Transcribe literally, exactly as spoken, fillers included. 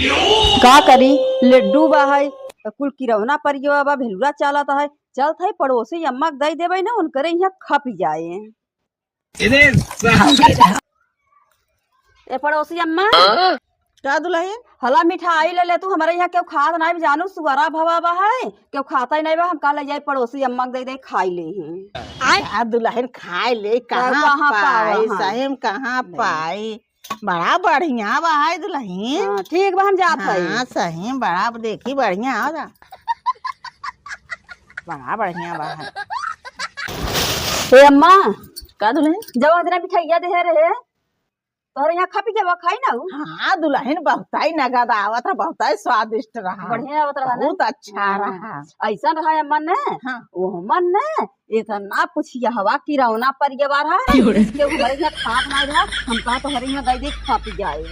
का करी, लड्डू बा है, त कुल किरौना परियवा बा, भेलुरा चालत है, चलत है पड़ोसी अम्मा के दइ देबै ना, उनकरे यहाँ खपि जाए। ए पड़ोसी अम्मा, हाँ? का दुलहिन? हला मिठाई ले ले तू, हमरे यहाँ केहू खात नाई, जानू सुअरा भवा बा है, केहू खाता ही नाई बा, हम कहा ले जाई पड़ोसी अम्मा के दे दे खाई ले हैं। का दुलहिन खाए ले, कहाँ कहाँ पावा, पाई, हाँ। सही में कहाँ नहीं। पाई? बड़ा बढ़िया बा है दुलहिन। हाँ, ठीक बा, हम जात हई। हाँ, सही में बड़ा, देखी बढ़िया हो जा। बड़ा बढ़िया बा है। ए अम्मा, का दुलहिन? जब अदना मिठाइया दे रहे, तोहरे यहाँ खपि के बा, खाई ना उ? हाँ दुलहिन, बहुताई नगद आवत रहा, बहुताई स्वादिष्ट रहा। बढ़िया आवत रहा ना? बहुत अच्छा हाँ। रहा। ऐसन रहा अम्मा ने, हाँ। ओह मन ने, इतना पुछिया हवा किरौना परियवा रहा, क्यों रे? इसके हमरे यहाँ खात ना रहा, हम कहा तोहरे यहाँ गई देख खपि जाए।